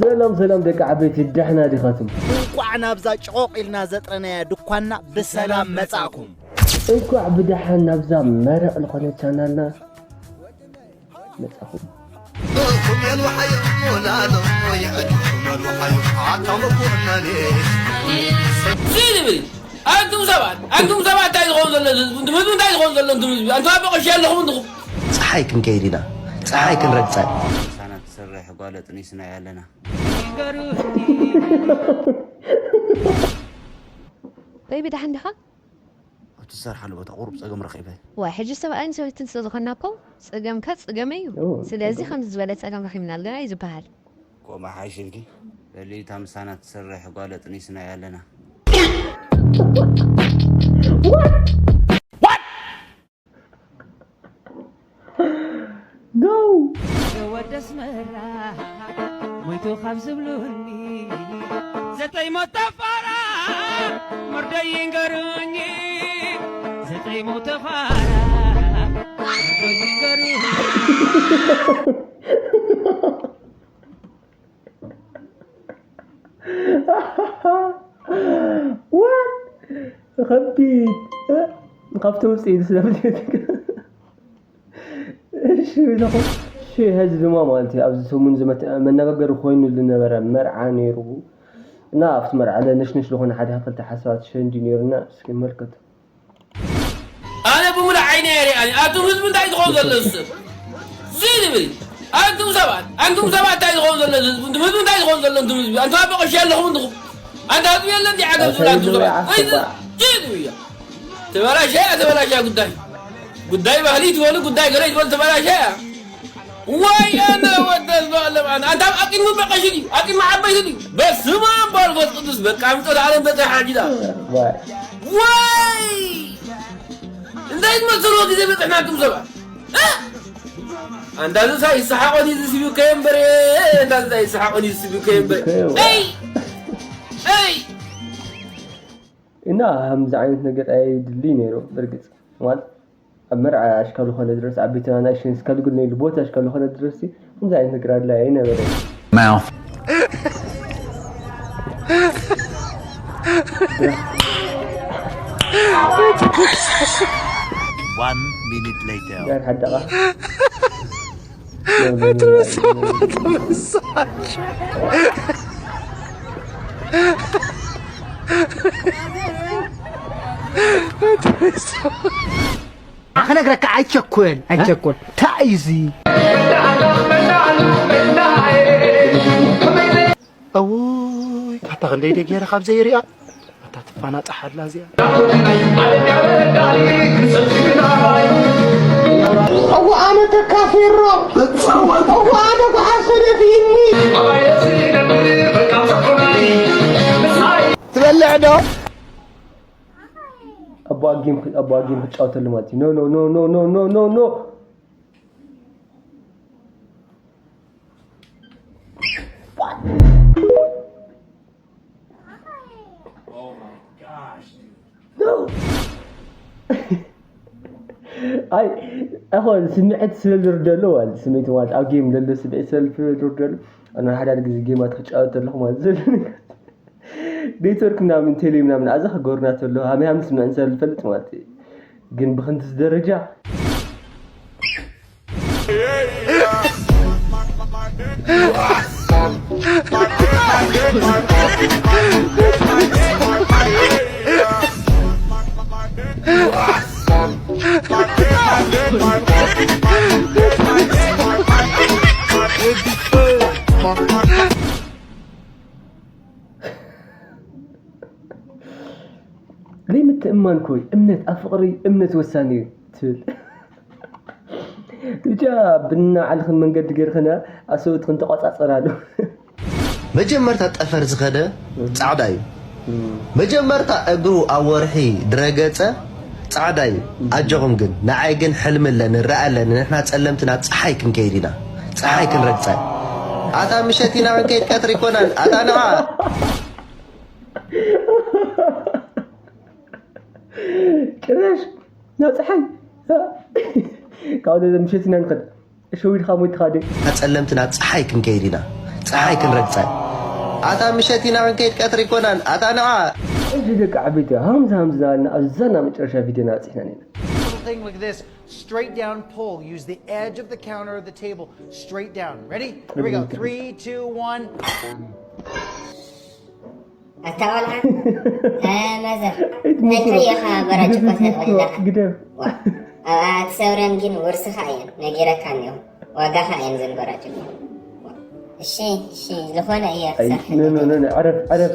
ሰላም ሰላም ደቂ ዓበይቲ፣ ደሕና ዲኻትም? እንኳዕ ናብዛ ጭቖቕ ኢልና ዘጥረናያ ድኳንና ብሰላም መጻእኩም። እንኳዕ ብደሓን ናብዛ መረቕ ዝኾነ ቻናልና መጻኹም። ዝብል ኣንቱም ሰባት ኣንቱም ሰባት እንታይ ዝኸውን ዘሎ ህዝቡ እንትም ህዝቡ እንታይ ዝኸውን ዘሎ እንትም ህዝቢ ኣንቱም ኣብ በቐሽ ኣለኹም እንድኹም ፀሓይ ክንከይድ ኢና። ፀሓይ ክንረግፀ። ሳና ትሰርሕ ጓል ኣጥኒስና ኣለና። በይቢ ደሓን ዲኻ? ኣብ ትሰርሓሉ ቦታ ቁሩብ ፀገም ረኺበ። ዋይ ሕጂ ሰብኣይን ሰበይትን ስለ ዝኾንና እኮ ፀገምካ ፀገመይ እዩ። ኦ፣ ስለዚ ከምዚ ዝበለ ፀገም ረኺብና ኣለና እዩ ዝበሃል። ቆማ ሓይሽልኪ በሊታ ምሳና ትሰርሕ ጓል ኣጥኒስና ኣለና። No! ወደስ መራ ሞይቱ ካብ ዝብሉኒ ዘጠይ ሞተ ፋራ መርዶ ይንገሩኝ ዘጠይ ሞተ ፋራ መርዶ ይንገሩኝ What? ከቢድ ካብቲ ውፅኢት ስለፍልጥ እሺ ኢለኹም። እሺ፣ ሕዚ ድማ ማለት እዩ ኣብዚ ሰሙን ዝመተ- መነጋገሪ ኮይኑ ዝነበረ መርዓ ነይሩ እና ኣብቲ መርዓ ለነሽነሽ ዝኾነ ሓደ ክልተ ሓሳባት ሸንዲ ነይሩና እስኪ መልከቱ። ኣነ ብምሉእ ዓይነ እየ ሪኣኒ ኣቱም ህዝቢ እንታይ ዝኸውን ዘሎ ዝስብ ዝብል ኣንቱም ሰባት ኣንቱም ሰባት እንታይ ዝኸውን ዘሎ ህዝቢ እንቱም ህዝቢ እንታይ ዝኸውን ዘሎ እንቱም ህዝቢ ኣንቱም ኣብ በቐሽ ኣለኹም እንድኹም ኣንታ ህዝቢ የለ እንዲ ዓገብ ዝብል ኣንቱም ሰባት ወይ ዝብል እያ ተበላሸ እያ ተበላሸ ጉዳይ ጉዳይ ባህሊ ትበሉ ጉዳይ ገለ ትበሉ ተበላሸ እያ ወይ ኣነ ወደስ በቐለም ኣነ ኣንታ ኣቂም በቐሽ ድዩ ኣቂም ዓበይቲ ድዩ በስመ ኣብ መንፈስ ቅዱስ በቃ ምጦት ዓለም በፀ ሓጊዳ ወይ እንታይ ዝመሰልዎ ግዜ በፅሕና ኣንቱም ሰባት ኣንዳዚ ሳይ ይሰሓቆን እዩ ዝስብከ እምበር ኣንዳዚ ሳይ ይሰሓቆን እዩ ዝስብከ እምበር ይ ይ እና ከምዚ ዓይነት ነገር ኣይድልይ ነይሩ። ብርግፅ ማለት ኣብ መርዓ ኣሽካሉ ኮነ ድረስ ኣብ ቤትና ናሽን እስካሉ ግን ነይሉ ቦታ ኣሽካሉ ኮነ ድረስ ከምዚ ዓይነት ነገር ኣድላይ ኣይነበረ። One minute later. ጋር ሓደቓ ክነግረካ ኣይቸኩል ኣይቸኩል እንታይ እዚ እውይ ካታ ክንደይ ደገይረ ካብ ዘይሪኣ ኣታ ትፋናጣሓላ እዚኣ እዋ ኣነ ተካፊሮ እዋ ኣነ ጉሓፈ ደፊእኒ ትበልዕ ዶ ኣቦ ኣጊም ኣቦ ኣጊም ክጫወተሉ ማለት እዩ no no no no no no no no ኣይ ኣይኮን ስምዕት ስለ ዝርደሎ ማለት ስምዕት ማለት ኣብ ጌም ደሎ ስምዕት ስለ ዝርደሎ ኣነ ሓደ ሓደ ግዜ ጌማት ክጫወት ኣለኹ ማለት ዘሎ ኔትወርክ ምናምን ቴሌ ምናምን ኣዛ ክገብሩና ተሎ ሃመይ ሃም ስምዕን ስለ ዝፈልጥ ማለት እዩ ግን ብክንትስ ደረጃ ዘይምትእምማን ኮይ እምነት ኣብ ፍቕሪ እምነት ወሳኒ እዩ ትብል ብቻ ብናዓልኽን መንገዲ ገርኽና ኣሰብኡት ክንተቋፃፀር ኣሎ መጀመርታ ጠፈር ዝኸደ ፃዕዳ እዩ መጀመርታ እግሩ ኣብ ወርሒ ድረገፀ ፃዕዳ እዩ ኣጆኹም ግን ንዓይ ግን ሕልሚ ኣለ ንረኣ ኣለ ንሕና ፀለምቲ ናብ ፀሓይ ክንከይድ ኢና ፀሓይ ክንረግፀ ኣታ ምሸት ኢና ክንከይድ ቀትሪ ይኮናን ኣታ ንዓ ጭራሽ ናብ ፀሓይ ካብ ምሸት ኢና ንኸድ ሸዊድካ ሞይትኻ ደ ጸለምቲ ናብ ፀሓይ ክንከይድ ኢና ፀሓይ ክንረግፀ ኣታ ምሸት ኢና ክንከይድ ቀትሪ ይኮናን ኣታ ንዓ እዚ ደቂ ዓበይቲ ሃምዚ ሃምዚ ናበልና ኣብዛ ናብ መጨረሻ ቪድዮና በፂሕና ነና Little thing like this, straight down pull. Use the edge of the counter or the table, straight down. Ready? Here we go. Three, two, one. ኣታ ቆልዓ መዘር እንታይ ኢኻ በራጭቆ ተቕብላ ግደፍ ኣብኣ ትሰብረን ግን ውርስኻ እየን ነጊረካ እኒኦ ዋጋኻ እየን ዘን በራጭቆ እሺ እሺ ዝኾነ እየ ክሰርሕ ኖ ኖ ኖ ዕረፍ ዕረፍ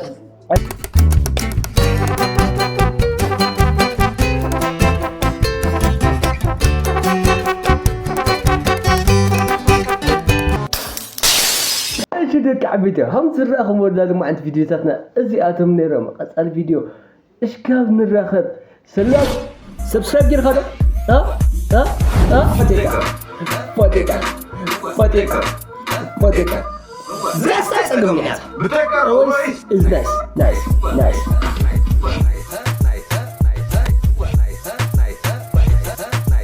እሺ ደቂ ዓበይቲ ከም ዝረኣኹም ወላ ድማ ዓይነት ቪድዮታትና እዚኣቶም ነይሮም ቀፃሊ ቪድዮ እስካብ ንራኸብ ሰላም ሰብስክራይብ ጌርካ ዶ እ? እ? እ? ፋቴካ ፋቴካ ፋቴካ ፋቴካ ዝያስታ ጸገም እያ ብተካ Always is nice, nice, nice.